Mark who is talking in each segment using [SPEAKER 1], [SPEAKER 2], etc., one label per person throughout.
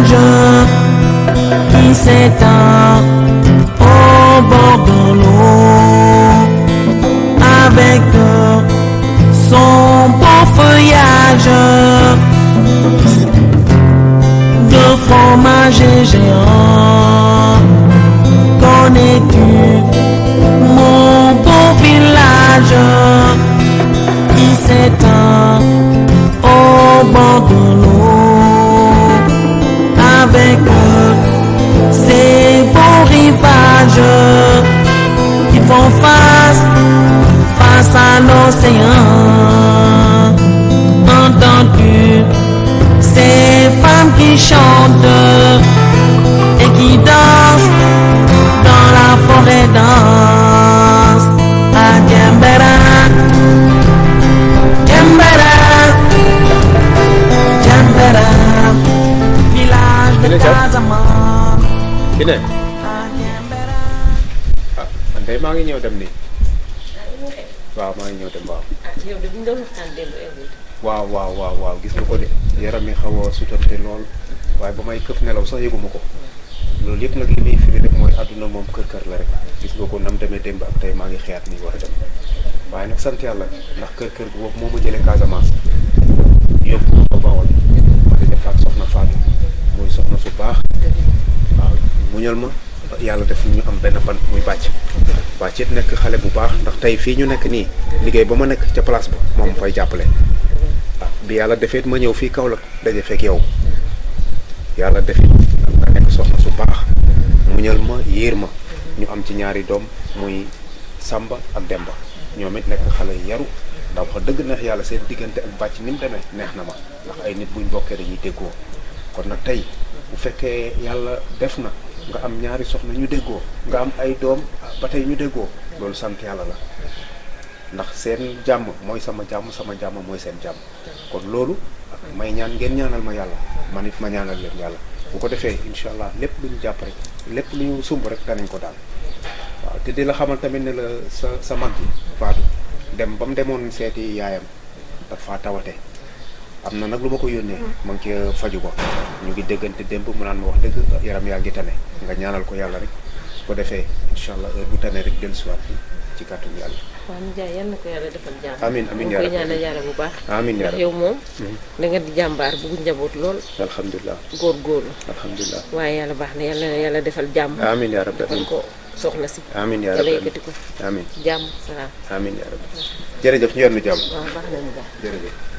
[SPEAKER 1] feuillage qui s'étend au bord de l'eau avec son beau feuillage de fromager géant. Connais-tu mon beau village qui s'étend au bord de l'eau avec ses beaux rivages qui font face à l'océan? Entends-tu ces femmes qui chantent et qui dansent dans la forêt dense? À Djembera, Djembera, Djembera, village de Casamance.
[SPEAKER 2] Kine man day maa ngi ñëw dem nii waaw maa ngi ñëw dem waaw gis nga ko de yaram mi xaw a sutante lool waaye ba may këf nelaw sax yëguma ko loolu yëpp nag li muy firi rek mooy àdduna moom kër la rek gis nga ko nam demee démb ak tey maa ngi xeyaat nii war a dem waaye nag sant yàlla ndax kër boobu moo ma jëlee Casamance yóbbu ko Bawol ma di defaat soxna Fatou muy soxna su baax waaw muñal ma yàlla def ñu am benn bant muy bàcc it nekk xale bu baax ndax tey fii ñu nekk nii liggéey ba ma nekk ca place ba moom fay jàppale bi yàlla defeet ma ñëw fii Kaolack daje fekk yow yàlla defit nga nekk soxna su baax muñal ma yiir ma ñu am ci ñaari doom muy Samba ak Demba ñoom it nekk xale yaru ndax wax dëgg neex yàlla seen diggante ak bàcc ni mu demee neex na ma ndax ay nit buñ bokkee dañuy déggoo kon nag tey bu fekkee yàlla def na nga am ñaari soxna ñu déggoo nga am ay doom ba tey ñu déggoo loolu sant yàlla la ndax seen jàmm mooy sama jàmm mooy seen jàmm kon loolu may ñaan ngeen ñaanal ma yàlla man it ma ñaanal leen yàlla bu ko defee incha allah lépp lu ñu jàpp rek lépp lu ñu sumb rek danañ ko daal waaw te di la xamal tamit ne la sa mag ji Fatou dem ba mu demoon seeti yaayam dafa tawate am na nag lu ma ko yónnee ma ngi ci faju ba ñu ngi déggante démb mu naan ma wax dëgg yaram yaa ngi tane nga ñaanal ko yàlla rek su ko defee incha allah heure bu tane rek dellusiwaat bi ci kàttanu yàlla.
[SPEAKER 3] waaw Ndiaye yal na ko yàlla defal jàmm.
[SPEAKER 2] amiin yaa
[SPEAKER 3] koy ñaanal yàlla bu baax.
[SPEAKER 2] amiin yaa
[SPEAKER 3] yow moom. da nga di jàmbaar bëgg njaboot lool.
[SPEAKER 2] alhamdulilah
[SPEAKER 3] góorgóorlu.
[SPEAKER 2] alhamdulilah
[SPEAKER 3] waaye yàlla baax na yàlla defal jàmm.
[SPEAKER 2] amiin yaa rabbi
[SPEAKER 3] defal ko soxna si.
[SPEAKER 2] amiin yaa rabbi
[SPEAKER 3] yàlla yëkkati ko.
[SPEAKER 2] amiin
[SPEAKER 3] jàmm salaam.
[SPEAKER 2] amiin yaa rabbi jërëjëf ñu yor na jàmm.
[SPEAKER 3] waaw baax na Ndiaye
[SPEAKER 2] jërëjëf.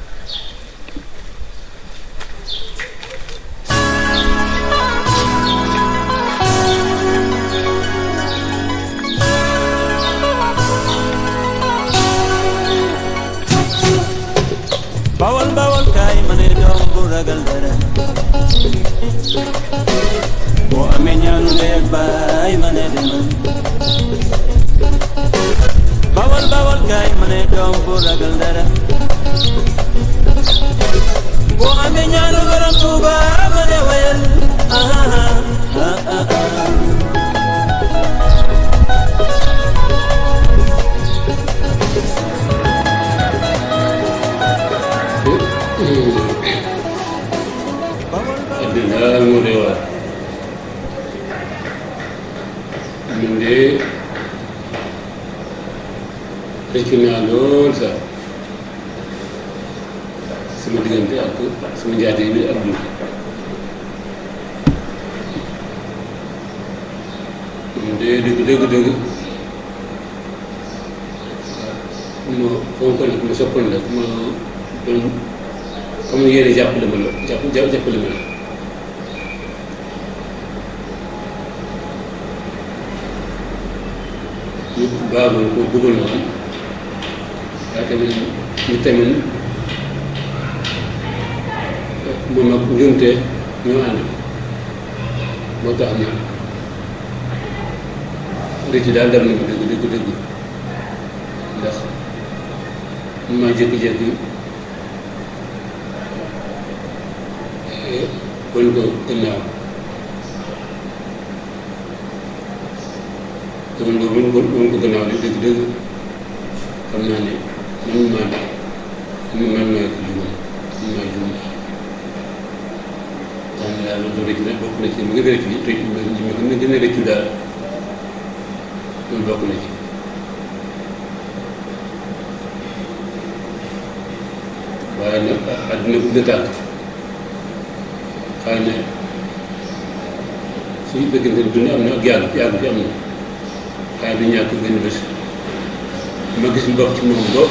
[SPEAKER 4] bawal kaay ma ne doom bu ragal dara boo amee ñaanu ndey ak baay ma ne demal bawal kaay ma ne doom bu ragal dara boo amee ñaanu borom Tuuba ma ne wayal
[SPEAKER 5] daal moo doy waar ñun de rëcc naa lool sax sama diggante ak sama njaate bi ak dund ñun de dëgg ma fonk nag ma soppal nag ma doon comme yéene jàppale ma la jàppale ma la nit ku baax ma ko bëggoon na am waaye tamit nit tamit moom ak njumte ñoo ànd moo tax na rëcc daal dal na ko dëgg ndax maa jékki-jékki wan ko gannaaw te wan ko gannaaw ne dëgg xam naa ne man maa ko juum man maa juum xam naa daal loolu rëccu nag bokk na ci mu gën a rëccu te mu gën a rëccu daal loolu bokk na ci waaye nag àdduna bu dëkk xëy na suñu fekkente ne dund am na ak yàgg fi am na xëy na du ñàkk benn bés ma gis mbokk ci moom ba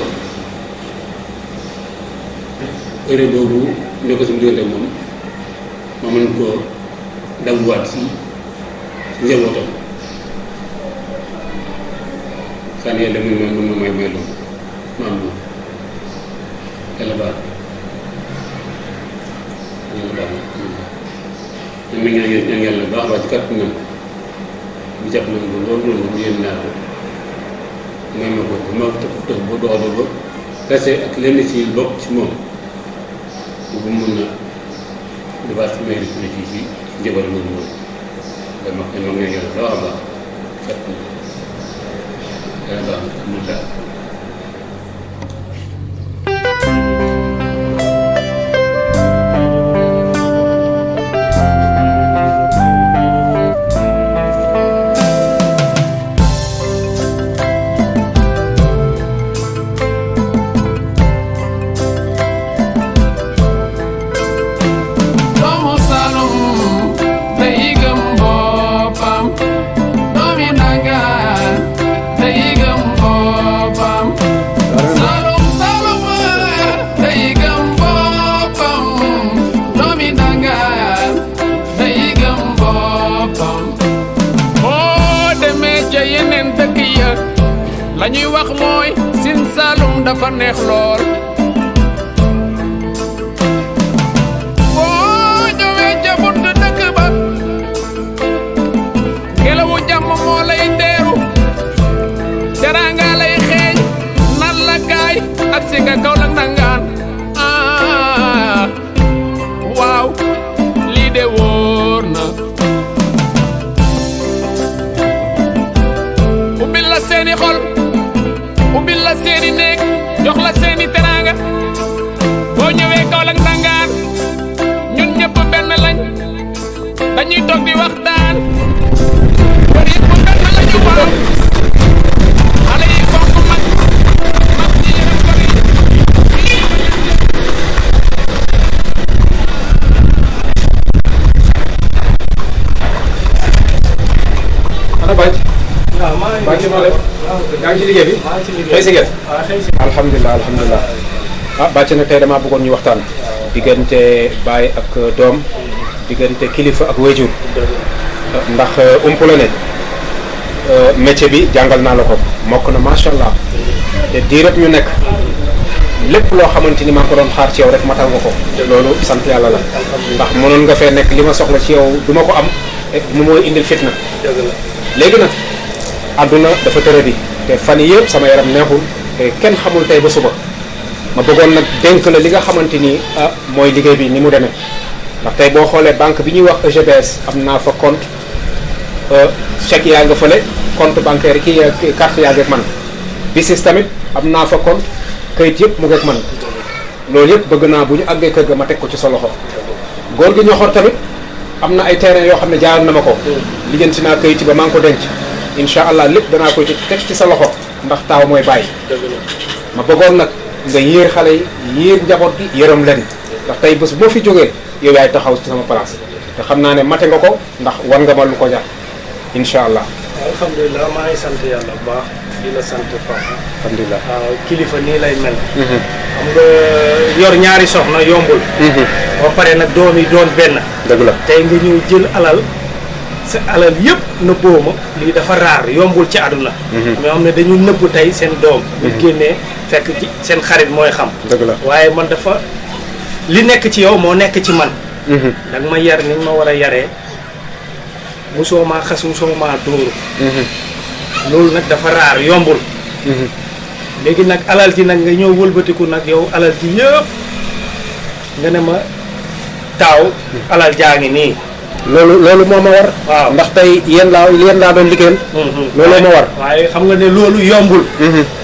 [SPEAKER 5] heure boobu ne ko sama diggante ak moom ma mën koo daguwaat si njabootam xëy na yàlla mën ma may loolu ma am loolu yàlla baax na ñaan yàlla baax baax ci kàttanam bu jàpp nañ ko loolu loolu yéen naa ko may ma ko ma tox ba doxaloo ba kase ak lenn ci bokk ci moom bu mun na defaat si may risque ci njaboot moom moom dama ñaan yàlla baax a baax kàttan yàlla baax na amul daal
[SPEAKER 6] la ñuy wax mooy Sine Saloum dafa neex lool boo ñëwee ca buntu dëkk ba ngelawu jàmm moo lay teeru teraanga lay xeeñ nan la kaay ak si nga kaw la nangaan waaw lii de wóor na ubbil la seeni xol ubbil la seeni néeg jox la seeni teraanga boo ñëwee Kaolack nangaan ñun ñëpp benn lañ dañuy toog di waxtaan kër yi bu benn lañu borom xale yi bokk mag ñi yërëm ko yi
[SPEAKER 2] ana bàcc bàcc noo def yaa ngi ci liggéey bi xëy si ngeen alhamdulilah alhamdulilah ah bàcc nag tey damaa bëggoon ñu waxtaan diggante baay ak doom diggante kilifa ak wayjur ndax ump la ne métier bi jàngal naa la ko mokk na macha allah te diirëb ñu nekk lépp loo xamante ni maa ngi ko doon xaar ci yow rek matal nga ko loolu sant yàlla la ndax mënoon nga fee nekk li ma soxla ci yow du ma ko am mu mooy indil fitna léegi nag àdduna dafa tëradi te fan yii yëpp sama yaram neexul te kenn xamul tey ba suba ma bëggoon nag dénk la li nga xamante ni mooy liggéey bi ni mu demee ndax tey boo xoolee banque bi ñuy wax EGBS am naa fa compte chèque yaa nga fële compte bancaire kii carte yaa ngi ak man BICIS tamit am naa fa compte kayit yëpp mu ngi ak man loolu yëpp bëgg naa bu ñu àggee kër ga ma teg ko ci sa loxo góor gi ñoxor tamit am na ay terrain yoo xam ne jaaral na ma ko lijjanti naa kayit yi ba maa ngi ko denc incha allah lépp danaa koy teg ci sa loxo ndax taaw mooy bàyyi ma bëggoon nag nga yéer xale yi yéer njaboot gi yërëm leen ndax tey bés boo fi jógee yow yaay taxaw ci sama place te xam naa ne mate nga ko ndax war nga ma lu ko jar incha allah.
[SPEAKER 7] alhamdulilah maa ngi sant yàlla bu baax di la sant Papa.
[SPEAKER 2] alhamdulilah
[SPEAKER 7] waaw kilifa nii lay mel. xam nga yor ñaari soxna yombul. ba pare nag doom yi doon benn.
[SPEAKER 2] dëgg la
[SPEAKER 7] tey nga ñëw jël alal sa alal yëpp nëbboo ma lii dafa raar yombul ci àdduna. mais xam ne dañu nëbb tey seen doom. bu génnee fekk ci seen xarit mooy xam.
[SPEAKER 2] dëgg la
[SPEAKER 7] waaye man dafa li nekk ci yow moo nekk ci man. danga ma yar ni ma war a yaree. musoo maa xas musoo maa dóoru loolu nag dafa raar yombul léegi nag alal ji nag nga ñëw wëlbatiku nag yow alal ji yëpp nga ne ma taaw alal jaa ngi nii
[SPEAKER 2] loolu moo ma war
[SPEAKER 7] waaw
[SPEAKER 2] ndax tey yéen laa doon liggéeyal looloo ma war
[SPEAKER 7] waaye xam nga ne loolu yombul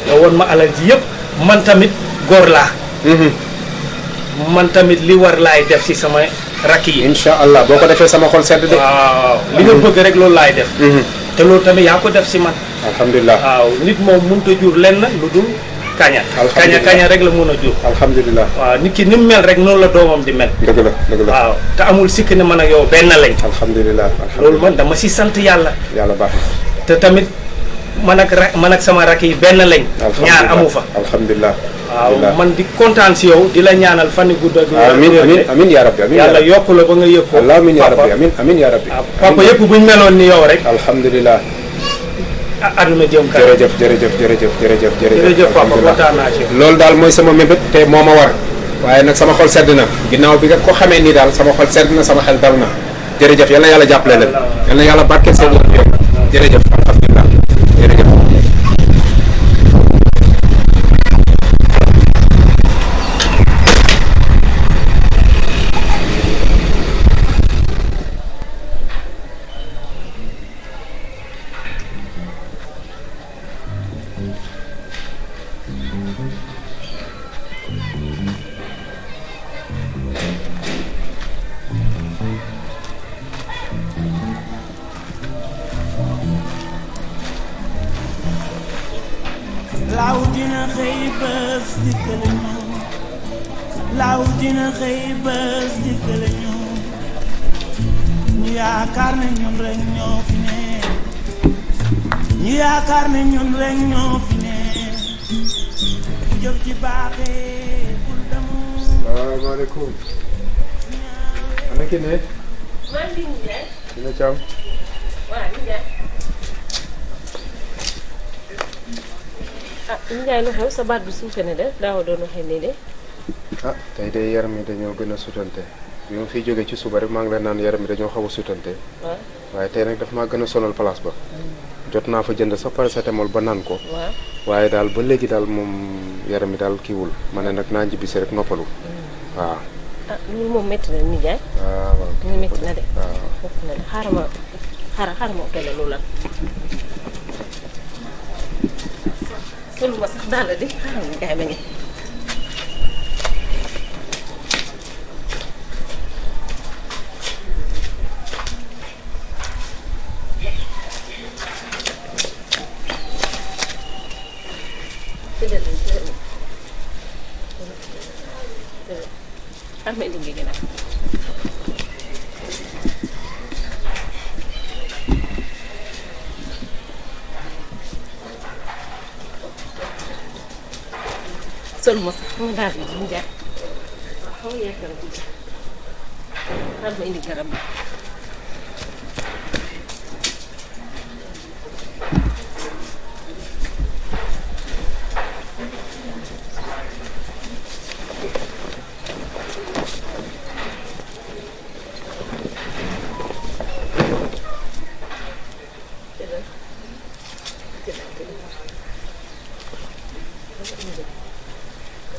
[SPEAKER 7] nga won ma alal ji yëpp man tamit góor laa man tamit li war laay def ci sama rakk yi.
[SPEAKER 2] incha allah boo ko defee sama xol sedd de.
[SPEAKER 7] waaw li nga bëgg rek loolu laay def. te loolu tamit yaa ko def si man.
[SPEAKER 2] alhamdulilah.
[SPEAKER 7] waaw nit moom mënut a jur lenn lu dul kaña. kaña rek la mën a jur.
[SPEAKER 2] alhamdulilah.
[SPEAKER 7] waaw nit ki ni mu mel rek noonu la doomam di mel.
[SPEAKER 2] dëgg la dëgg la.
[SPEAKER 7] waaw te amul sikk ne man ak yow benn lañ.
[SPEAKER 2] alhamdulilah.
[SPEAKER 7] loolu man dama si sant yàlla.
[SPEAKER 2] yàlla baax na.
[SPEAKER 7] te tamit man ak sama rakk yi benn lañ. ñaar amu fa.
[SPEAKER 2] alhamdulilah.
[SPEAKER 7] waaw man di kontaan si yow di la ñaanal fan yu gudd ak.
[SPEAKER 2] amiin yaa rabbi amiin
[SPEAKER 7] yàlla yokk la ba nga yëg ko.
[SPEAKER 2] amiin yaa rabbi amiin yaa rabbi.
[SPEAKER 7] papa yëpp buñ meloon ni yow rek.
[SPEAKER 2] alhamdulilah.
[SPEAKER 7] aduna jëm kanam. jërëjëf papa kontaan naa ci.
[SPEAKER 2] loolu daal mooy sama mébét te moo ma war waaye nag sama xol sedd na ginnaaw bi nga ko xamee nii daal sama xol sedd na sama xel dal na jërëjëf yal na yàlla jàppale leen yal na yàlla barkeel seen yoon yow jërëjëf alhamdulilah jërëjëf.
[SPEAKER 1] laaw dina xëy bés dikkale ñu laaw dina xëy bés dikkale ñu ñu yaakaar ne ñun rek ñoo fi ne ñu yaakaar ne ñun rek ñoo fi ne jëf ji baaxee bul damu.
[SPEAKER 2] salaamaaleykum. ana ki ne.
[SPEAKER 3] maa ngi nii de.
[SPEAKER 2] dina caw.
[SPEAKER 3] waaw ñu ngi ah Ndiaye lu xew sa baat bi suufe ne de daaw doon waxee nii de.
[SPEAKER 2] ah tey de yaram yi dañoo gën a sutante bi ma fiy jógee ci suba rek maa ngi leen naan yaram yi dañoo xaw a sutante.
[SPEAKER 3] waaw
[SPEAKER 2] waaye tey nag daf maa gën a sonal place ba. jot naa fa jënd sax paracétamol ba naan ko.
[SPEAKER 3] waaw
[SPEAKER 2] waaye daal ba léegi daal moom yaram yi daal kiiwul ma ne nag naa njibisi rek noppalu. waaw.
[SPEAKER 3] ah loolu moom métti na Ndiaye.
[SPEAKER 2] waaw waaw.
[SPEAKER 3] ñu métti na de.
[SPEAKER 2] waaw
[SPEAKER 3] métti na de xaaral ma utale loolu la. solu ma sax daal di xaaral ma gaay ma ngi. Amee li ngi gën a sol ma sax ma daal di mu jaar xaw yaakaar tuuti xam ma indi garab bi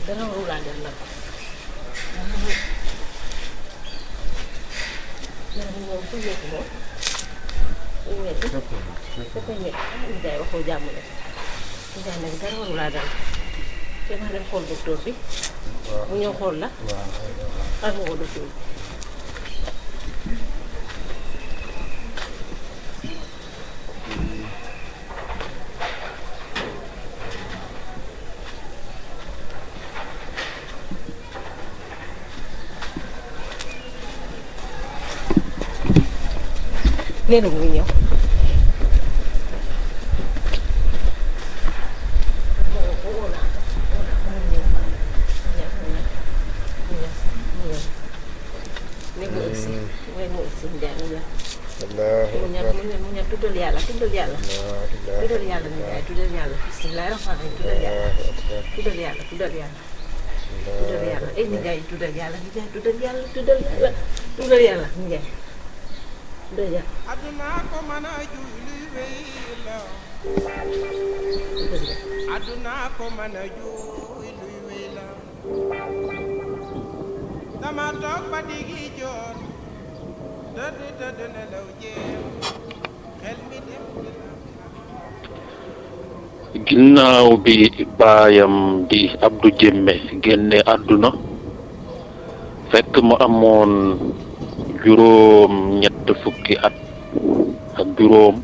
[SPEAKER 3] dara warul laa def nag moom fu nekk moom fu nekk dafay nekk Ndiaye waxoo jàmm ne Ndiaye nag dara warul laa dal te ma dem xool docteur bi mu ñëw xool la xaar nga ko docteur bi léegi muy ñëw mu ñëw tuddal yàlla tuddal yàlla tuddal yàlla ni jaay tuddal yàlla bismillah rahmaan rahim tuddal yàlla tuddal yàlla tuddal yàlla tuddal yàlla ay ni jaay tuddal yàlla ni jaay tuddal yàlla tuddal yàlla tuddal yàlla ni jaay tuddal yàlla
[SPEAKER 1] aduna ko mën a julli wéy la aduna ko mën a julli wéy la dama toog ba digi joor tëdd nelaw jéem xel mi dem
[SPEAKER 8] ginnaaw bi baayam di Abdou Jemme génne àdduna fekk mu amoon juróom ñett fukki at ak juróom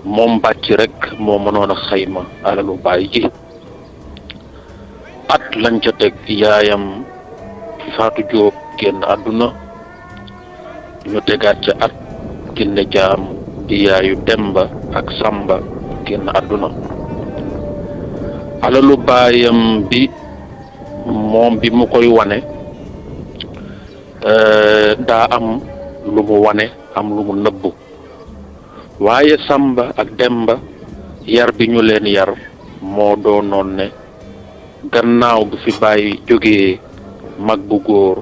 [SPEAKER 8] moom bàcc rek moo mënoon a xayma alalu baay ji at lañ ca teg yaayam Faatu Jóob génn àdduna ñu tegaat ca at Kiné Jaam di yaayu Demba ak Samba génn àdduna alalu baayam bi moom bi mu koy wane daa am lu mu wane am lu mu nëbbu waaye Samba ak Demba yar bi ñu leen yar moo doonoon ne gannaaw bu fi baay jógee mag bu góor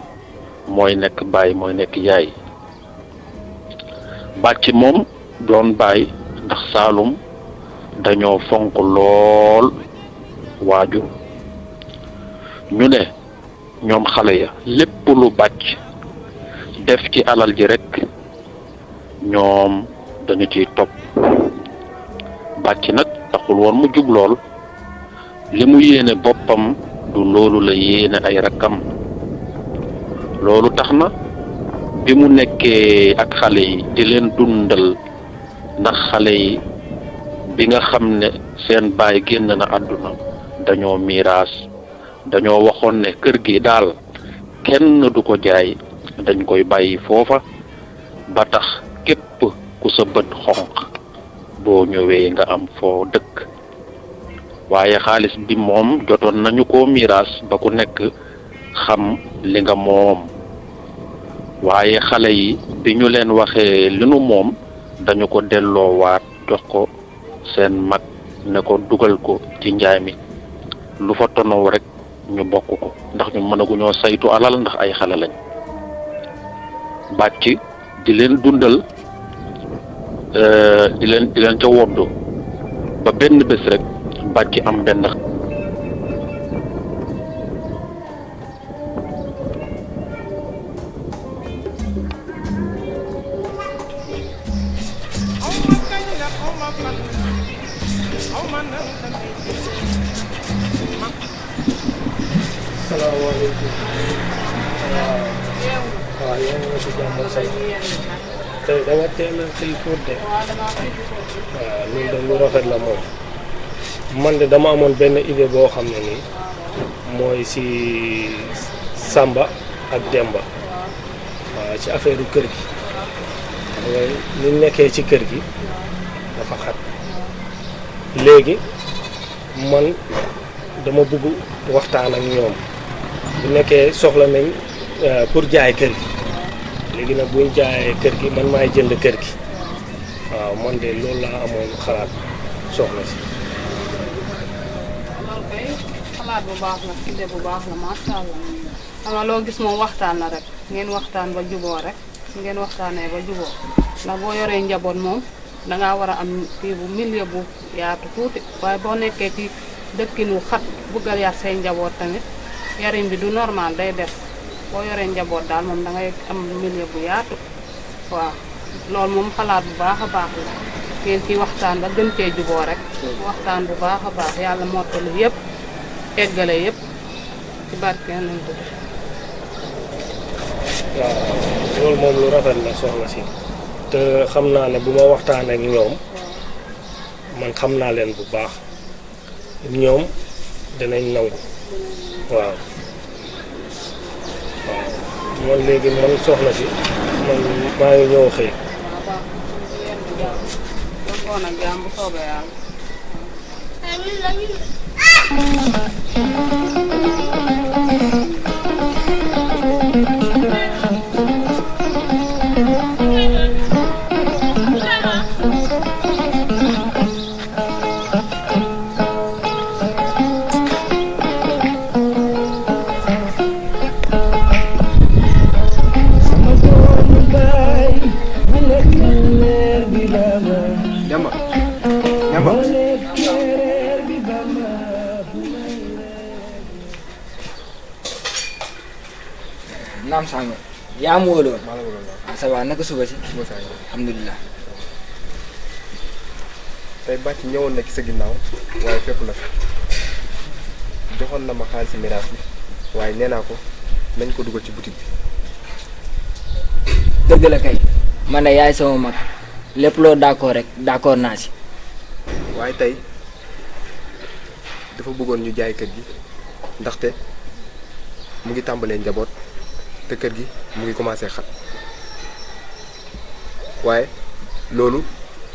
[SPEAKER 8] mooy nekk baay mooy nekk yaay bàcc moom doon baay ndax Saalum dañoo fonk lool waajur ñu ne ñoom xale ya lépp lu bàcc def ci alal ji rekk ñoom dañu ciy topp bàcc nag taxul woon mu jub lool li mu yéene boppam du loolu la yéene ay rakkam loolu tax na bi mu nekkee ak xale yi di leen dundal ndax xale yi bi nga xam ne seen baay génn na àdduna dañoo miiraas dañoo waxoon ne kër gi daal kenn du ko jaay dañ koy bàyyi foofa ba tax képp ku sa bët xonq boo ñëwee nga am foo dëkk waaye xaalis bi moom jotoon nañu ko miiraas ba ku nekk xam li nga moom waaye xale yi bi ñu leen waxee li nu moom dañu ko delloowaat jox ko seen mag ne ko dugal ko ci njaay mi lu fa tonow rek ñu bokk ko ndax ñu mënaguñoo saytu alal ndax ay xale lañ bàcc di leen dundal di leen ca woddu ba benn bés rek bàcc am benn
[SPEAKER 7] salaamaaleykum. waaw yéen a ngi si jàmm say tey da nga teel a xëy fóot de. waaw loolu de lu rafet la moom. man de dama amoon benn idée boo xam ne nii mooy si Samba ak Demba waaw ci affaire kër gi xam nga ni nekkee ci kër gi dafa xat léegi man dama bëgg waxtaan ak ñoom bu nekkee soxla nañ pour jaay kër gi léegi nag buñ jaayee kër gi man maay jënd kër gi waaw man de loolu laa amoon xalaat soxla si.
[SPEAKER 9] loolu kay xalaat bu baax la idée bu baax la macha allah xam nga loo gis moom waxtaan la rek ngeen waxtaan ba juboo rek ngeen waxtaanee ba juboo ndax boo yoree njaboot moom dangaa war a am kii bu milieu bu yaatu tuuti waaye boo nekkee ci dëkkinu xat buggal yar say njaboot tamit yarin bi du normal day def boo yoree njaboot daal moom dangay am milieu bu yaatu waaw loolu moom xalaat bu baax a baax la ngeen ci waxtaan ba gën cee juboo rek waxtaan bu baax a baax yàlla mottali yëpp eggale yëpp ci barke nañ ko def.
[SPEAKER 7] waaw loolu moom lu rafet la soxna si te xam naa ne bu ma waxtaan ak ñoom man xam naa leen bu baax ñoom danañ nangu waaw man léegi man soxna si man maa ngi ñëw xëy.
[SPEAKER 9] kon nag jàmm bu soobee yàlla.
[SPEAKER 10] naam sang yaa ma wóoloon ça va naka suba si alhamdulilah
[SPEAKER 2] tey bàcc ñëwoon na ci sa ginnaaw waaye fépp la joxoon na ma xaalis miraas bi waaye nee naa ko nañ ko dugal ci boutique bi
[SPEAKER 10] dëgg la kay man ne yaay sama mag lépp loo d'accord rek d'accord naa si.
[SPEAKER 2] waaye tey dafa bëggoon ñu jaay kër gi ndaxte mu ngi tàmbalee njaboot te kër gi mu ngi commencé xat waaye loolu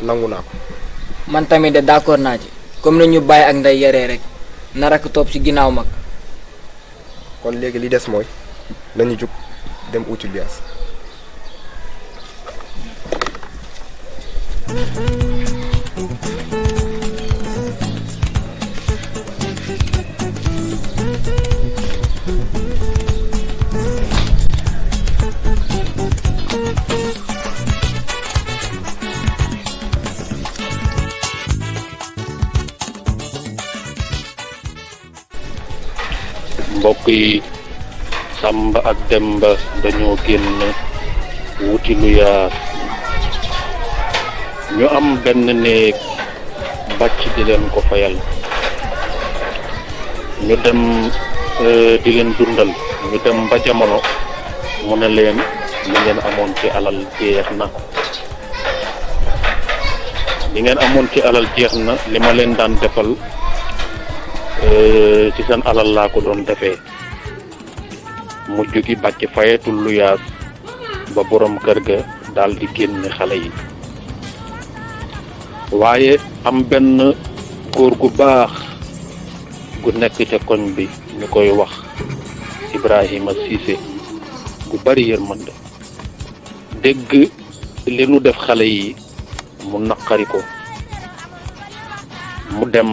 [SPEAKER 2] nangu naa ko.
[SPEAKER 10] man tamit de d'accord naa ci comme ni ñu bàyyi ak nday yaree rek na rakk topp ci ginnaaw mag.
[SPEAKER 2] kon léegi li des mooy nañu jug dem uti luyaas.
[SPEAKER 8] mbokk yi Samba ak Demba dañoo génn wuti luyaas ñu am benn néeg bàcc di leen ko fayal ñu dem di leen dundal ñu dem ba jamono mu ne leen li ngeen amoon ci alal jeex na li ma leen daan defal ci seen alal laa ko doon defee mujj gi bàcc fayetul luyaas ba borom kër ga daal di génne xale yi waaye am benn góor gu baax gu nekk ca koñ bi ñu koy wax Ibrahima Cissé gu bari yërmande dégg li nu def xale yi mu naqari ko mu dem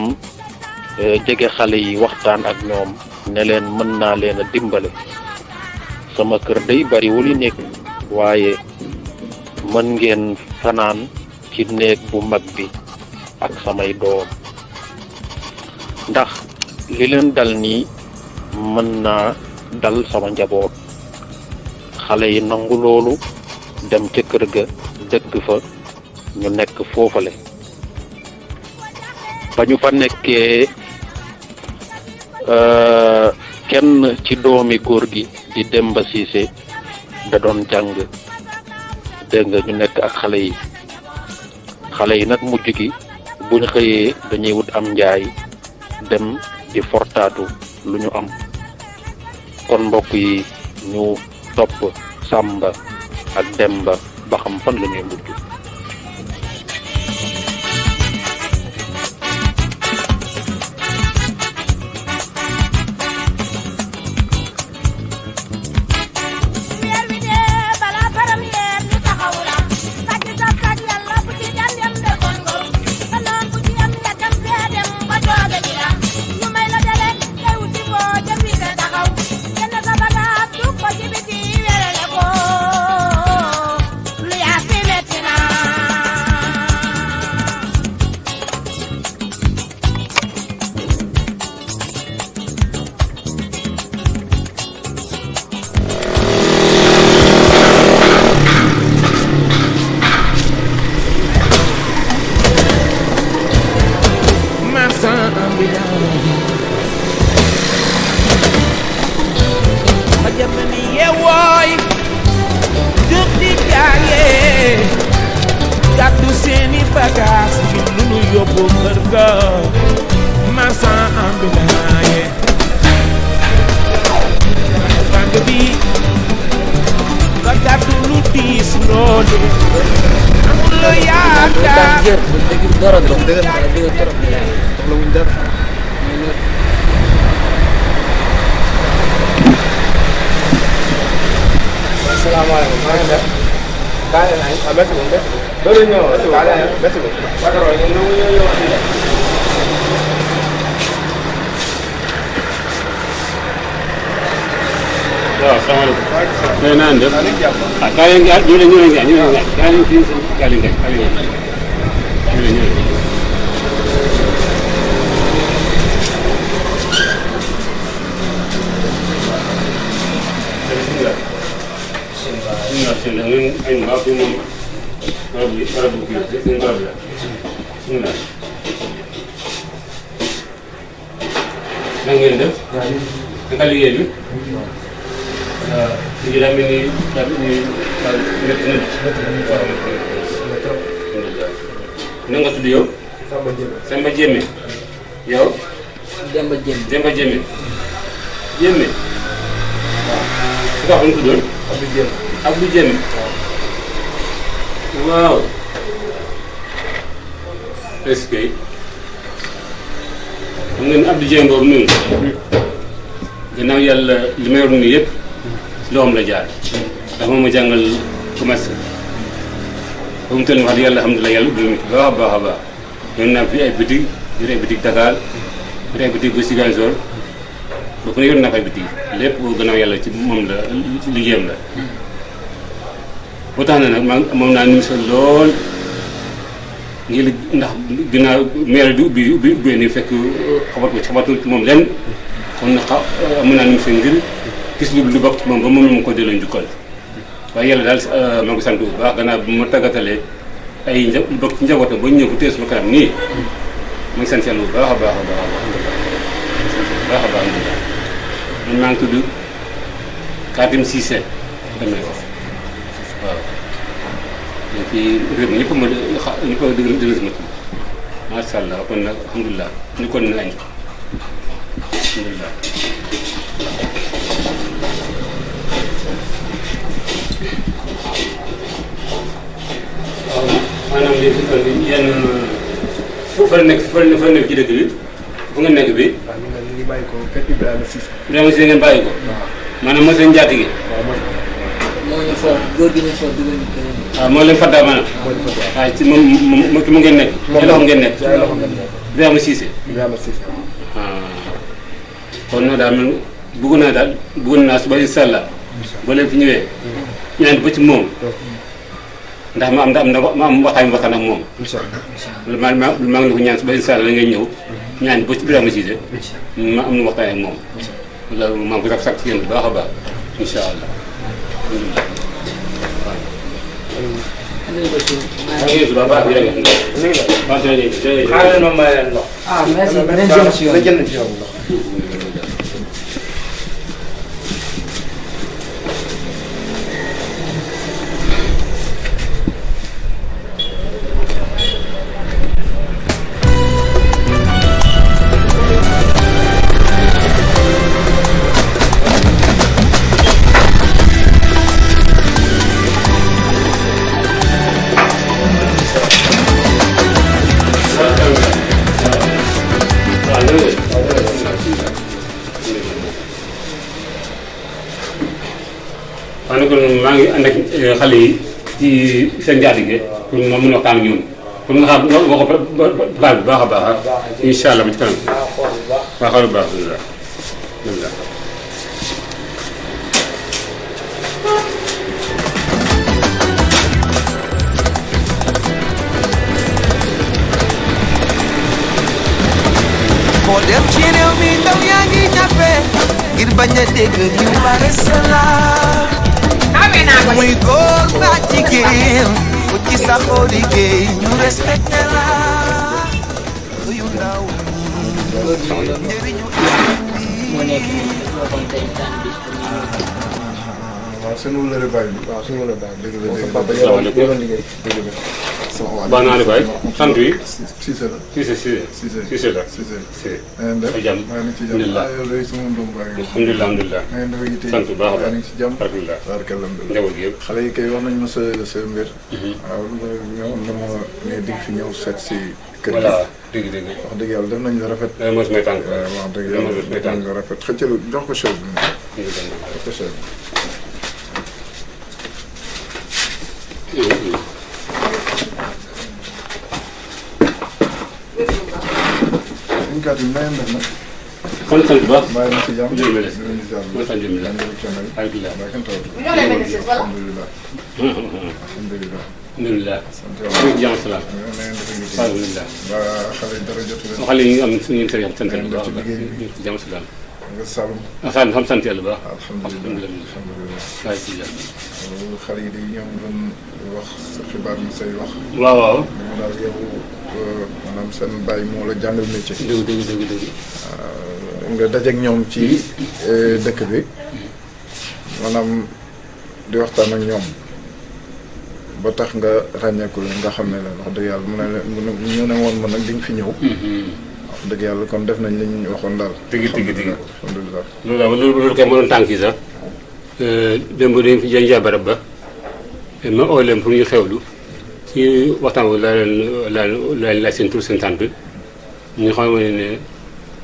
[SPEAKER 8] jege xale yi waxtaan ak ñoom ne leen mën naa leen a dimbale sama kër day bariwul yi nekk waaye mën ngeen fanaan ci néeg bu mag bi ak samay doom ndax li leen dal nii mën naa dal sama njaboot xale yi nangu loolu dem ca kër ga dëkk fa ñu nekk foofale ba ñu fa nekkee kenn ci doomi góor gi di Demba Cissé da doon jàng dégg nga ñu nekk ak xale yi nag mujj gi bu ñu xëyee dañuy wut am njaay dem di fortaatu lu ñu am kon mbokk yi ñu topp Samba ak Demba ba xam fan la ñuy mujj.
[SPEAKER 5] waaw salaamaaleykum. nee naa def ah kaa leen gaa ñu ne ñu ne gaa leen kii gaa leen rek ñu ne na ngeen def naka liggéey bi lii daa mel ni na nga tudd yow. Samba Jéeme. yow.
[SPEAKER 10] Demba Jéeme.
[SPEAKER 5] Demba Jéeme. Jéeme. waaw. su ko waxee nu tuddoon. Abdou Jéeme. Abdou Jéeme. waaw. est-ce que xam nga ni Abdou Jéeme boobu noonu. gannaaw yàlla li may yor nii yëpp si loxoom la jaar. ndax moom ma jàngal commerce. ba mu toll nii wax dëgg yàlla alhamdulilah yàlla ubbi na baax a baax a baax. yoon naa fi ay boutique yor ay boutique Dakar yor ay boutique ba Ziguinchor ba fu ne yor naa fa ay boutique lépp gannaaw yàlla ci moom la ci liggéeyam la. boo tax na nag moom naa nuyu sa lool ngir ndax ginnaaw maire bi ubbee ni fekk xabatul ci moom lenn kon nag mën naa nuyu sa ngir gis lu bokk ci moom ba moom la ma ko delloo njukkal. waaye yàlla daal maa ngi sant bu baax gannaaw bu ma tàggatalee ay bokk ci njabootam ba ñu ñëw fu tees ma kanam nii ma ngi sant yàlla bu baax a baax a baax a baax a baax man maa ngi tudd Katim Cissé demee ko waaw. donc fii réew mi ñëpp a dëgg ma tudd macha allah kon nag alhamdulilah ñu kon na añ alhamdulilah. maanaam léegi yenn fa la nekk ci dëkk bi fu nga nekk bi.
[SPEAKER 11] waaw ñu ngi bàyyi ko kër Ibrahima Cissé.
[SPEAKER 5] Ibrahima Cissé ngeen bàyyi ko. maanaam moo seen njaatige.
[SPEAKER 10] moo ñu for góor gi ñu for dugal ñu keneen.
[SPEAKER 5] waaw moo leen faddaa maanaam. waaw ci moom ki mu ngeen nekk. ci loxo ngeen nekk. Ibrahima Cissé.
[SPEAKER 11] Ibrahima Cissé.
[SPEAKER 5] kon nag daal man bëggoon naa suba incha allah. boo leen fi ñëwee. ñaan ba ci moom. ndax ma am waxtaan ak moom.
[SPEAKER 11] incha allah
[SPEAKER 5] maa ngi la ko ñaan suba incha allah la ngay ñëw. ñaan ba ci Ibrahima Cissé. ma am na waxtaan ak moom. loolu maa ngi ko sax ci yéen bu baax a baax incha allah.
[SPEAKER 7] xaaral ma may leen ndox.
[SPEAKER 10] ah merci beneen jëm si yoon.
[SPEAKER 5] maa ngi ànd ak xale yi ci seen njaatige pour ma mën a waxtaan ak ñoom pour nga xam nga ko plan bu baax a baax incha allah ba ci kanam waaw xool bu baax alhamdulilah.
[SPEAKER 1] moo dem ci réew mi ndaw yaa ngi ñafe ngir bañ a dégg ñu bare salaam muy góor ba jigéen ku ci saxoo liggéey ñu respecté la yu ndaw njëriñu
[SPEAKER 10] moo nekk moo kon tey tànn bi.
[SPEAKER 11] waaw seen wëllëre baay bi. waaw seen wëllëre baay bi dëgg la dëgg la.
[SPEAKER 5] salaamaaleykum
[SPEAKER 11] liggéey dëgg la.
[SPEAKER 5] baax naa ne baay sant yi.
[SPEAKER 11] Cissé la.
[SPEAKER 5] Cissé la.
[SPEAKER 11] Cissé. na ngeen def
[SPEAKER 5] jàmm
[SPEAKER 11] maa ngi ci jàmm.
[SPEAKER 5] alhamdulilah
[SPEAKER 11] yow day sama doom baa ngi.
[SPEAKER 5] alhamdulilah.
[SPEAKER 11] na ngeen dafa yitte.
[SPEAKER 5] sant bu baax a baax
[SPEAKER 11] maa ngi ci jàmm.
[SPEAKER 5] alhamdulilah.
[SPEAKER 11] alhamdulilah.
[SPEAKER 5] njaboot gi yëpp.
[SPEAKER 11] xale yi kay wax nañ ma sa mbir. waaw ñëwoon na ma ne di fi ñëw seet si kër gi.
[SPEAKER 5] voilà dëgg
[SPEAKER 11] wax dëgg yàlla def nañ la rafet.
[SPEAKER 5] mos may tànk.
[SPEAKER 11] wax dëgg yàlla def nañ la rafet xëccal jox ko chaise bi. jox ko chaise bi. suñu kàddu yi na ngeen def nag.
[SPEAKER 5] sant bu baax.
[SPEAKER 11] maa ngi ci jàmm.
[SPEAKER 5] alhamdulilah.
[SPEAKER 11] alhamdulilah. alhamdulilah.
[SPEAKER 5] alhamdulilah.
[SPEAKER 11] sant
[SPEAKER 5] jàmm salaam. alhamdulilah.
[SPEAKER 11] waa xale yi dara jotu leen.
[SPEAKER 5] xale yi am suñu sant bu baax a baax jàmm salaam.
[SPEAKER 11] nga Saloum.
[SPEAKER 5] Saloum xam sant yàlla bu baax.
[SPEAKER 11] alhamdulilah.
[SPEAKER 5] waaye ci jàmm.
[SPEAKER 11] xale yi day ñoom doon wax sa xibaar yi say wax.
[SPEAKER 5] waaw waaw.
[SPEAKER 11] mu daal yow maanaam seen bàyyi moo la jàngal métier.
[SPEAKER 5] dëgg.
[SPEAKER 11] nga dajeeg ñoom ci dëkk bi maanaam di waxtaan ak ñoom ba tax nga ràññeeku leen nga xam ne leen wax dëgg yàlla mu ne leen ñu ne woon ma nag di nga fi ñëw. wax dëgg yàlla kon def nañ li ñu waxoon daal.
[SPEAKER 5] tigi
[SPEAKER 11] alhamdulilah.
[SPEAKER 5] loolu kay mënoon tànk yi sax démb dañ fi jaay barab ba ma oo leen pour ñu xewlu ci waxtaan wi laa leen laaj seen tur seen sant ñu xam ne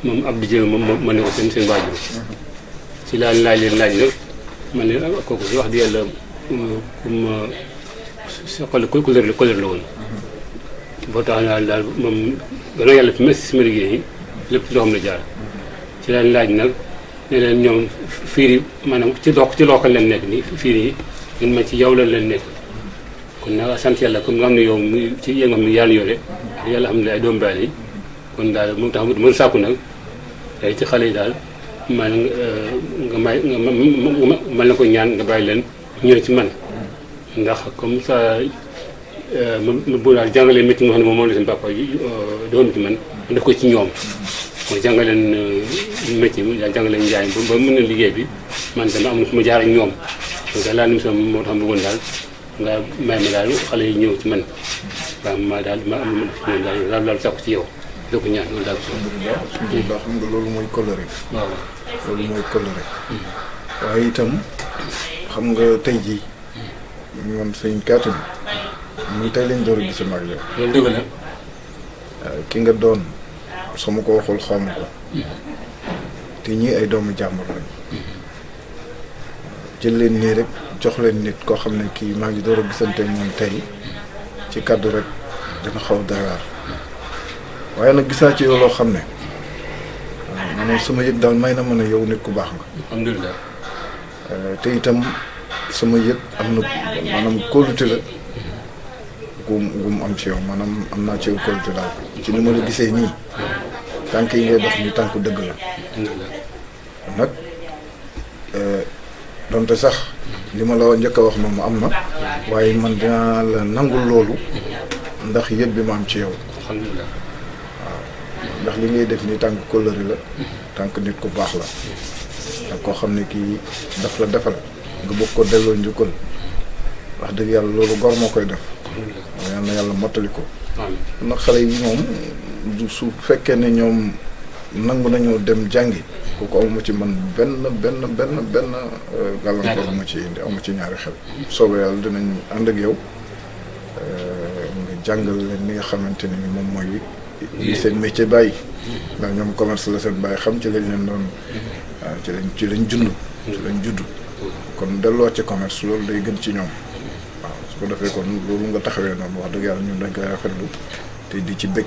[SPEAKER 5] moom Abdou Dieng moom ma ne ko seen waajur ci laaj leen laaj nag man ne kooku si wax di yàlla comme sa couleur la woon boo tax naa daal moom gannaaw yàlla fi si sama liggéey yi lépp loo xam ne jaar ci leen laaj nag ne leen ñoom fiir yi maanaam ci lookal leen nekk nii fiir yi ñun ma ci yow la leen nekk kon nag sant yàlla comme nga xam ne yow muy ci yéen nga xam ne yaa yore yàlla xam ne ay doom baal yi kon daal moom tax mën sàkku nag tey ci xale yi daal man nga man la ko ñaan nga bàyyi leen ñëw ci man ndax comme ça ma bu daal jàngalee métier moo xam ne moom la seen papa doon ci man ma def ko ci ñoom mooy jàngaleen métier bi jàngaleen njaay ba mën na liggéey bi man tamit am na fu ma jaar ak ñoom donc daal laa nim sama moo tax bëggoon daal nga may ma daal xale yi ñëw ci man waaw ma daal ma am ma def ci ñoom daal sakku ci yow doo ko ñaan loolu daal
[SPEAKER 11] alhamdulilah xam nga loolu mooy coloré.
[SPEAKER 5] waaw
[SPEAKER 11] loolu mooy coloré. waaye itam xam nga tey jii man sëñ Kaatim ñun tey lañ door a gis ak yow.
[SPEAKER 5] loolu dëgg la.
[SPEAKER 11] ki nga doon sama ko waxul xaw ma ko. te ñii ay doomu jàmbur lañ. jël leen nii rek jox leen nit koo xam ne kii maa ngi door a gisante moom tey ci kaddu rek dina xaw doy waar. waaye nag gis naa ci yow loo xam ne maanaam sama yëg daal may na ma ne yow nit ku baax nga.
[SPEAKER 5] alhamdulilah.
[SPEAKER 11] te itam sama yëg am na maanaam kóolute la gum am ci yow maanaam am naa ci yow kóolute daal ci ni ma la gisee nii tànk yi ngay dox nii tànk dëgg la. nag donte sax li ma la njëkk a wax moom am na waaye man dinaa la nangul loolu ndax yëg bi ma am ci yow.
[SPEAKER 5] alhamdulilah.
[SPEAKER 11] ndax li ngay def nii tànk kóllëre la tànk nit ku baax la ak koo xam ne kii daf la defal nga bëgg ko delloo njukkal wax dëgg yàlla loolu gor moo koy def yal na yàlla mottali ko nag xale yi moom su fekkee ne ñoom nangu nañoo dem jàngi kooku awma ci man benn gàllankoor amu ci indi amu ci ñaari xel soobee yàlla dinañ ànd ak yow nga jàngal leen ni nga xamante ni moom mooy li seen métier bàyyi ndax ñoom commerce la seen bàyyi xam ci lañ leen doon ci lañ judd kon delloo ci commerce loolu day gën ci ñoom waaw su ko defee kon loolu nga taxawee noonu wax dëgg yàlla ñun dañ koy rafetlu te di ci bëgg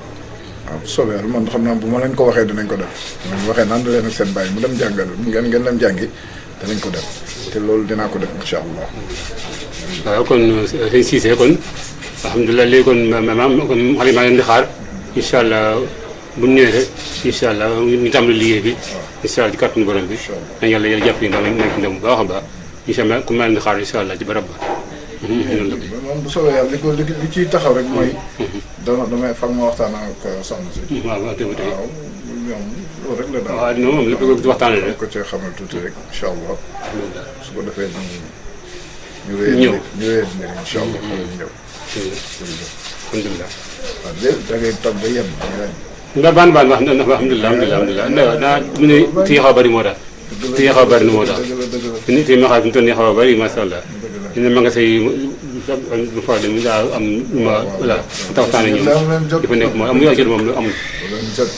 [SPEAKER 11] waaw soobee yàlla man xam naa bu ma leen ko waxee dinañ ko def man waxee naan leen ak seen bàyyi mu dem jàngal ngeen dem jàngi danañ ko def te loolu dinaa ko def incha allah.
[SPEAKER 5] waaw kon sëñ Cissé kon alhamdulilah léegi kon kon xale maa leen di xaar incha allah bu ñu ñëwee rek incha allah ñu tàmbali liggéey bi incha allah ci kàttanu borom bi nañ yàlla jàpp ni ndax nekk ndam bu baax a baax incha allah ku ma leen di xaar incha allah ci barab ba.
[SPEAKER 11] moom bu soobee yàlla li ciy taxaw rek mooy. damay fag ma waxtaan ak soxna si.
[SPEAKER 5] waaw waaw tey
[SPEAKER 11] waaw ñoom loolu rek la daal.
[SPEAKER 5] waaw non moom lépp lu ko waxtaanee rek.
[SPEAKER 11] ko cee xamal tuuti rek incha allah. su ko defee ñu
[SPEAKER 5] ñëw
[SPEAKER 11] mbir incha allah ñu ñëw.
[SPEAKER 5] alhamdulilah.
[SPEAKER 11] waaw déedéet da ngay toog ba yem.
[SPEAKER 5] ndax baan wax na alhamdulilah naa mu ne tii xaw a bëri moo tax. tii xaw a bëri moo tax. nit yi ma xam ne toll nii xaw a bëri macha allah. ñu ne magasin yi bu fa dem daa am ma voilà taxawaane ñoom di fa nekk mooy amuñu ak jot moom lu amul.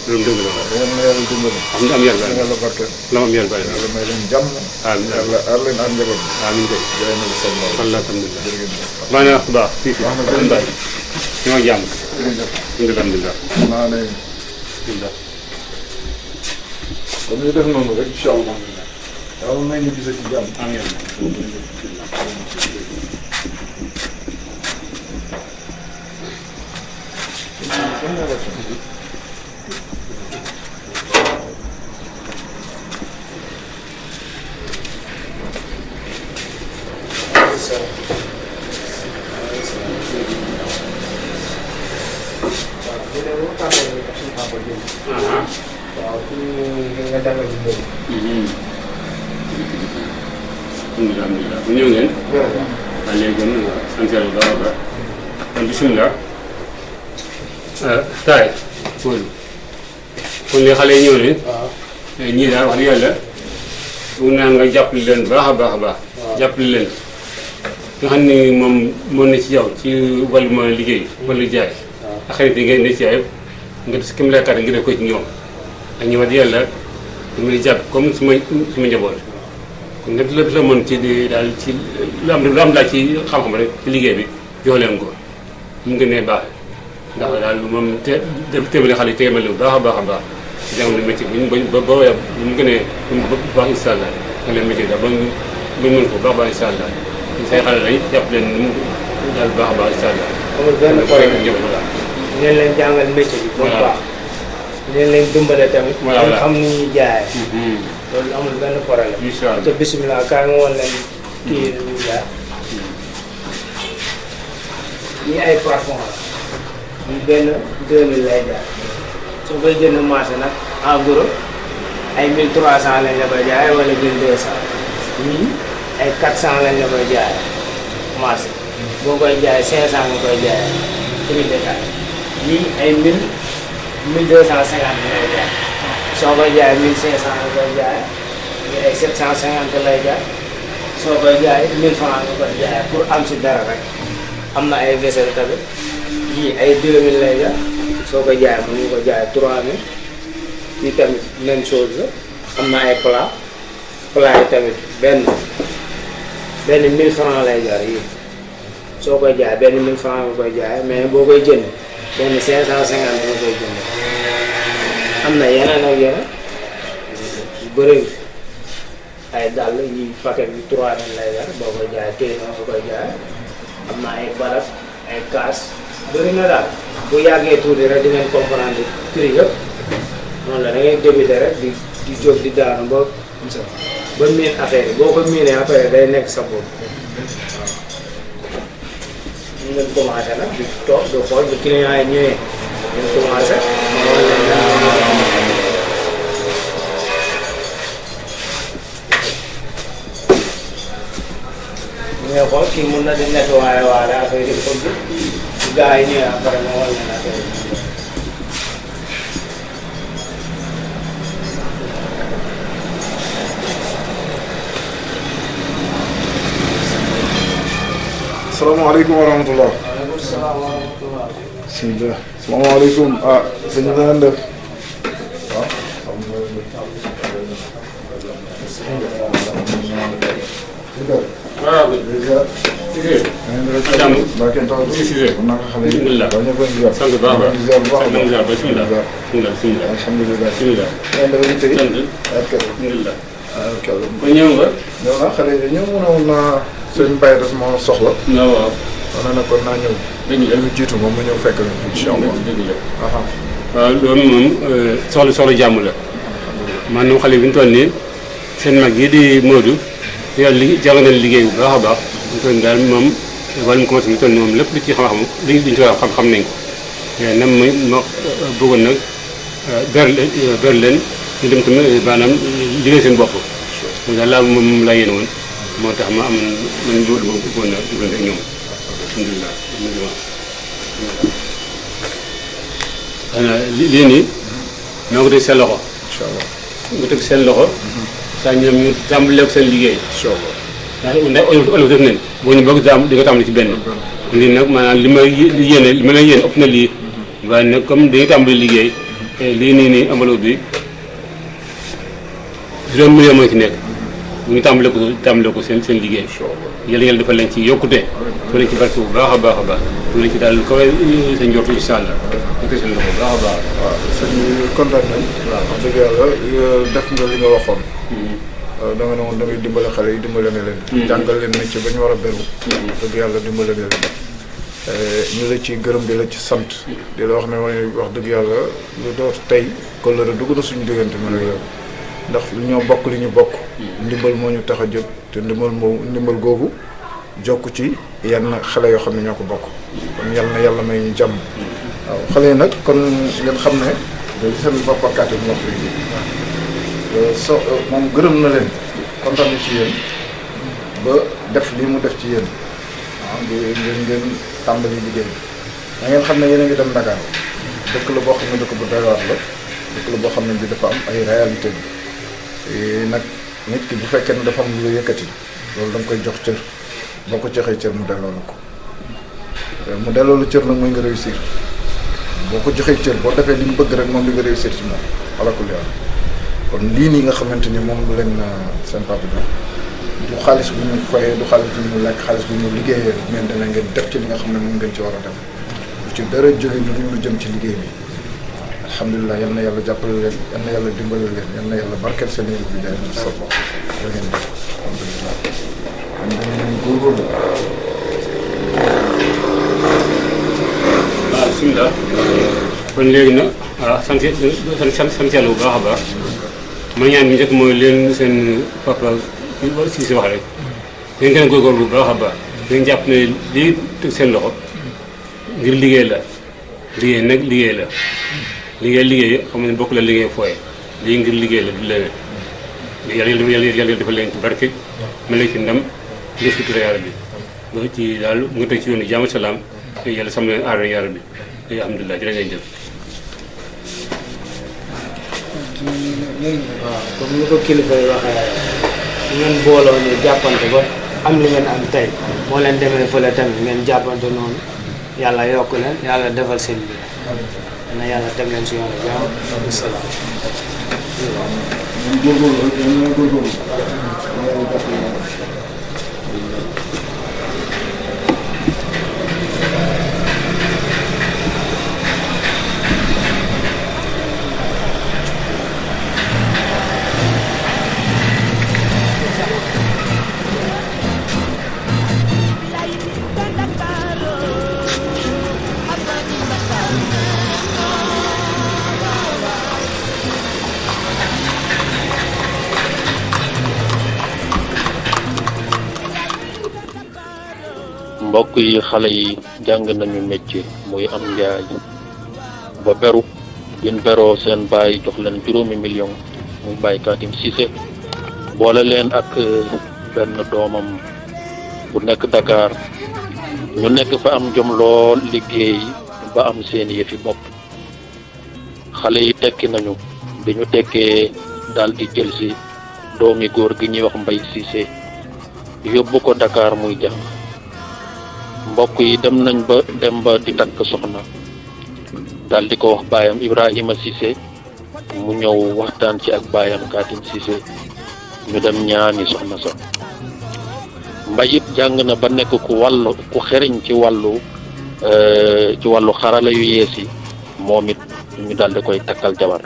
[SPEAKER 5] loolu dëgg la waaw. am yàlla la ma am yàlla bari.
[SPEAKER 11] yàlla may leen jàmm.
[SPEAKER 5] amiin
[SPEAKER 11] yàlla aar leen aar njaboot bi.
[SPEAKER 5] amiin kay.
[SPEAKER 11] alhamdulilah
[SPEAKER 5] alhamdulilah. maanaam bu baax fii fii Mbaye. ñoo jàmm. alhamdulilah.
[SPEAKER 11] naa ne. kon ñu def noonu rek incha allah. yàlla may ñu gis ci jàmm.
[SPEAKER 5] amiin. alhamdulilah bu ñëw ngeen. waaw léegi kon sant yàlla bu baax a baax. kon bisimilah. taay. kon li xale yi ñëw nañ. ñii daal wax dëgg yàlla. mun naa nga jàppale leen baax a baax a baax. jàppale leen. nga xam ni moom moo ne ci yow ci wàllum liggéey. wala jaay. ak xarit yi ngeen ne ci yaay yëpp. nga def si kim lay kàddu nga def ko ci ñoom. ak ñu wax dëgg yàlla dama lay jàpp comme suma njaboot. kon nag lépp la mën ci daal ci lu am daal ci xam-xam rek ci liggéey bi jox leen ko mu ngi ne baax ndax daal moom téeméeri xale yi téeméer bu baax a baax a baax ci jàng métier bu ñu ba ba mu ngi ne ba baax incha allah nga leen métier daal ba ñu mën ko baax incha allah say xale lañ jàpp leen mu daal baax a baax incha allah.
[SPEAKER 7] amul benn problème ngeen leen jàngal métier bi. ba mu baax ngeen leen dimbale tamit. voilà xam ni ñuy jaayee. loolu amul benn problème. incha allah te bisimilah kaay nga woon leen kii lu ñu jaar. ñii ay parfum la. ñu benn 2000 lay jaar. soo koy jënd marché nag en gros ay 1300 lañ la koy jaay wala 1200. ñii ay 400 lañ la koy jaay marché. boo koy jaay 500 nga koy jaay prix détail. ñii ay 1250 lay jaay. soo koy jaay 1500 nga koy jaay ñii ay 750 lay jaay soo koy jaay 1000 francs nga koy jaay pour am si dara rek. am na ay vaisselle tamit yii ay 2000 lay jaay soo koy jaay mën nga ko jaay 3000 kii tamit même chose la am na ay plat yi tamit benn 1000 francs lay jar yii soo koy jaay benn 1000 francs nga koy jaay mais boo koy jënd benn 550 nga koy jënd. am na yeneen ak yeneen yu bëri ay dàll yi paquet bi 3000 lay jar boo koy jaay téye nga koy jaay am na ay barak ay kaas bëri na daal bu yàggee tuuti rek di ngeen comprendre prix yëpp noonu la da ngay débuter rek di jóg di daanu ba miin affaire yi boo ko miinee après day nekk sa bopp waaw. ñu ngeen commencé nag di toog di xool bu client yi ñëwee ngeen commencé. ngay xool kii mun na di nettoyé waale affaire yi comme bi gars yi ñëwee après ma wàll leen affaire yi.
[SPEAKER 11] salaamaaleykum wa rahmatulah.
[SPEAKER 7] waaleykum salaam wa rahmatulah.
[SPEAKER 11] bisimilah. salaamaaleykum ah sëñ bi na ngeen def.
[SPEAKER 5] waaw.
[SPEAKER 11] sëñ Baye daf ma soxla.
[SPEAKER 5] waaw.
[SPEAKER 11] wane na kon naa ñëw.
[SPEAKER 5] dëgg la
[SPEAKER 11] lu jiitu moom ma ñëw fekk leen incha allah.
[SPEAKER 5] dëgg la waaw loolu moom soxla jàmm la. maanaam xale bi ñu toll nii seen mag yi di Modou yàlla jàng nañ liggéey bu baax a baax. ñu toll daal moom wàllum commencé bi toll nii moom lépp lu ci xam-xam li ñu ci war a xam nañ ko. mais nag ma bëggoon nag ber leen ñu dem tamit maanaam liggéey seen bopp. loolu daal moom laa yéene woon. moo tax ma am man loolu moom bëggoon na diggante ak ñoom alhamdulilah xanaa lii nii maa ko teg seen loxo.
[SPEAKER 11] incha allah
[SPEAKER 5] nga teg seen loxo. saa ñoom ñu tàmbalee ak seen liggéey.
[SPEAKER 11] incha allah
[SPEAKER 5] ndax olof def nañ boo ñu bëgg di nga tàmbali ci benn. lii nag maanaam li ma lay yéene ëpp na lii waaye nag comme dañuy tàmbali liggéey lii nii enveloppe bi juróom million moo ci nekk. bu ñu tàmbalee ko seen liggéey yàlla dafa leen ci yokkute fa leen ci barke bu baax a baax a baax fa leen ci daal lu kawe sa njortu incha allah ñu koy seen loxo bu baax a baax.
[SPEAKER 11] waaw sëñ bi kontaan nañ. waaw wax dëgg yàlla def nga li nga waxoon. da nga ne woon da ngay dimbale xale yi dimbale nga leen. jàngal leen métier ba ñu war a beru. dëgg yàlla dimbale nga leen. ñu la ci gërëm di la ci sant. di la wax ne wax dëgg yàlla lu doot tey kóllëre dugg na suñu diggante man ak yow. ndax ñoo bokk li ñu bokk. ndimbal moo ñu tax a jóg te ndimbal googu jokk ci yenn xale yoo xam ne ñoo ko bokk. kon yal na yàlla may ñu jàmm. waaw xale yi nag kon ngeen xam ne day seen bopp ak kàttan ñoo koy moom gërëm na leen kontaan na ci yéen ba def lii mu def ci yéen ngeen tàmbali liggéey bi da ngeen xam ne yéen a ngi dem Dakar dëkk la boo xam ne dëkk bu doy waar la dëkk la boo xam ne bi dafa am ay réalité bi nag nit ki bu fekkee ne dafa am lu yëkkati loolu da nga koy jox cër boo ko joxee cër mu delloo la ko mu delloo la cër nag mooy nga réussir boo ko joxee cër boo defee li mu bëgg rek moom li nga réussir ci moom alakul yàlla kon lii nii nga xamante ni moom leen seen papa du xaalis bu ñu fayee du xaalis bu ñu lekk xaalis bu ñu liggéeyee mais dana ngeen def ci li nga xam ne moom ngeen ci war a def lu ci dara jóge lu jëm ci liggéey bi alhamdulilah yal na yàlla jàppale leen yal na yàlla dimbale leen yal na yàlla barkeel seen yëngu bi jaay sa bopp da ngeen def alhamdulilah am dañu góorgóorlu
[SPEAKER 5] waaw bisimilah kon léegi nag waaw sant yàlla bu baax a baax ma ñaan bi njëkk mooy leen seen papa si wax rek ngeen gën a góorgóorlu bu baax a baax ngeen jàpp ne lii teg seen loxo ngir liggéey la liggéey nag liggéey la liggéey xam ne bokk la liggéey fooye lii ngir liggéey la du leneen yàlla dafa leen ci barke ma leen ci ndam ngir sutura yàlla bi ba ci daal mu ngi teg ci yoonu jàmm salaam te yàlla sam leen aar yàlla bi te alhamdulilah jërë ngeen jëf.
[SPEAKER 7] waaw comme ni ko kilifa yi waxee ngeen booloo ni jàppante ba am li ngeen am tey moo leen demee fële tamit ngeen jàppante noonu yàlla yokk leen yàlla defal seen mbir na yàlla teg leen si yoon bi am salaam.
[SPEAKER 8] mbokk yi xale yi jàng nañu métier muy am njaay ba beru bin beroo seen baay jox leen 5 million muy Baye Katim Cissé boole leen ak benn doomam bu nekk Dakar ñu nekk fa am jom lool liggéey ba am seen yëfi bopp xale yi tekki nañu bi ñu tekkee daal di jël si doomi góor gi ñuy wax Mbaye Cissé yóbbu ko Dakar muy jàng mbokk yi dem nañ ba di takk soxna daal di ko wax baayam Ibrahima Cissé mu ñëw waxtaan ci ak baayam Katim Cissé ñu dem ñaani soxna sa Mbaye it jàng na ba nekk ku xeriñ ci wàllu xarala yu yees yi moom it ñu daal di koy takkal jabar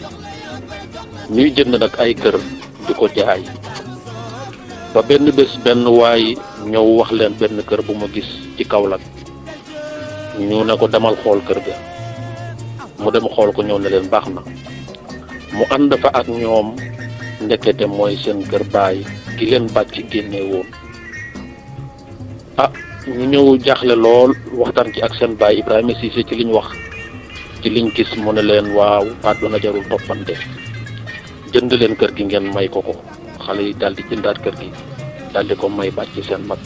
[SPEAKER 8] ñuy jënd nag ay kër di ko jaay ba benn bés benn waay ñëw wax leen benn kër bu ma gis ci Kaolack ñu ne ko demal xool kër ga mu dem xool ko ñëw ne leen baax na mu ànd fa ak ñoom ndekete mooy seen kër baay gi leen bàcc génne woon ñu ñëw jaaxle lool waxtaan ci ak seen baay Ibrahima Cissé ci liñ wax ci liñ gis mu ne leen waaw àdduna jarul toppante jënd leen kër gi ngeen may ko xale yi daal di jëndaat kër gi daal di ko may bàcc seen mag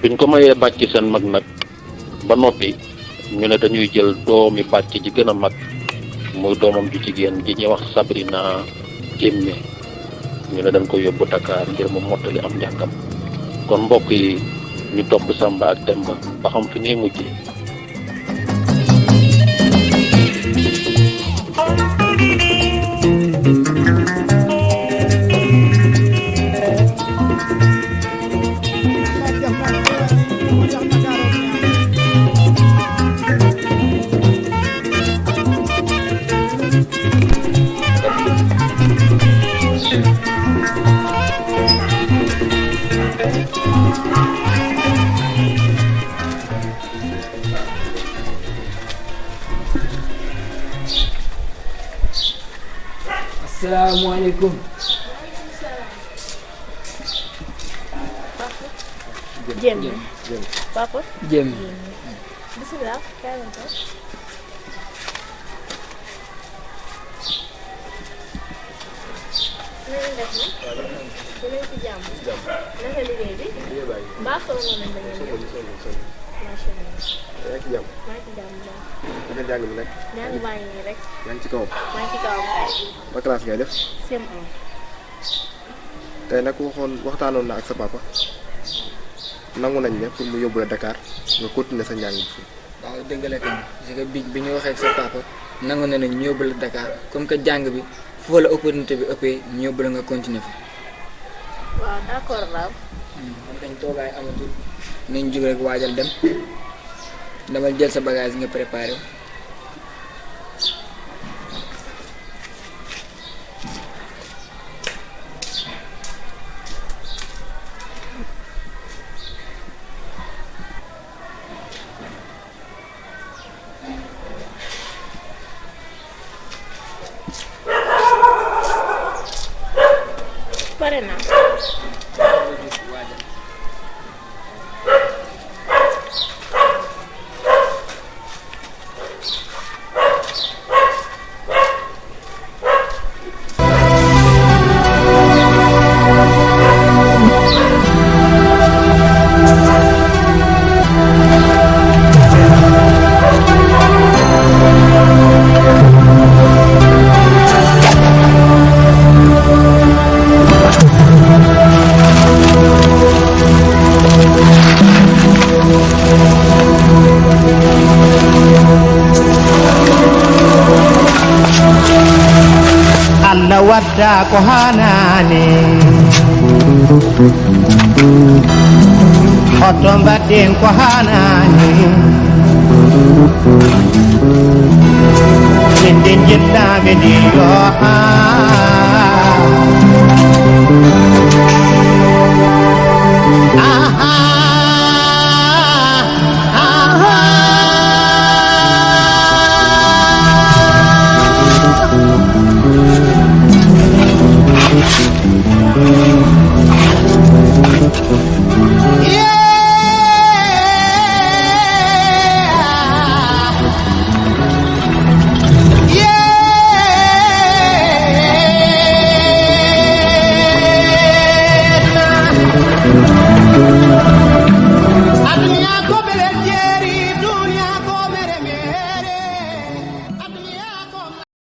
[SPEAKER 8] biñ ko mayee bàcc seen mag nag ba noppi ñu ne dañuy jël doomi bàcc ji gën a mag muy doomam ju jigéen ji ñuy wax Sabrina Jémme ñu ne dañ ko yóbbu Dakar ngir mu mottali am njàngam kon mbokk yi ñu topp Samba ak Demba ba xam fi ñuy mujjee.
[SPEAKER 10] Assalamualaikum.
[SPEAKER 3] Jem. Papa.
[SPEAKER 10] Jem.
[SPEAKER 3] Bismillah. Kawan tu. Ini dah ni.
[SPEAKER 12] dinañ ci jàmm. naka liggéey bi. baax solo nañ da ngeen ñëw. macha allah.
[SPEAKER 13] yaa ngi ci jàmm.
[SPEAKER 12] maa ngi ci jàmm bu baax.
[SPEAKER 13] naka jàng mi nag.
[SPEAKER 12] jàng baa ngi nii rek.
[SPEAKER 13] yaa ngi ci kawam.
[SPEAKER 12] maa ngi ci kawam.
[SPEAKER 13] ba classe ngay def.
[SPEAKER 12] CM1.
[SPEAKER 13] tey nag waxtaanoon na ak sa papa nangu nañ ne pour mu yóbbu la Dakar nga continuer sa njàng bi fii.
[SPEAKER 10] waaw dëgg la kañ parce que bi ñu waxee ak sa papa nangu na ne ñu yóbbu la Dakar comme que jàng bi foo la opportunité bi ëppee ñu yóbbu la nga continuer fa.
[SPEAKER 12] waaw d'accord Rav.
[SPEAKER 10] kon dañ toogaay amatul nañ jóg rek waajal dem dama jël sa bagage nga préparé.
[SPEAKER 12] pare naa.
[SPEAKER 1] Allah wadda ko hanani hoto mbaɗɗen ko hanani min den jettaɓe ɗi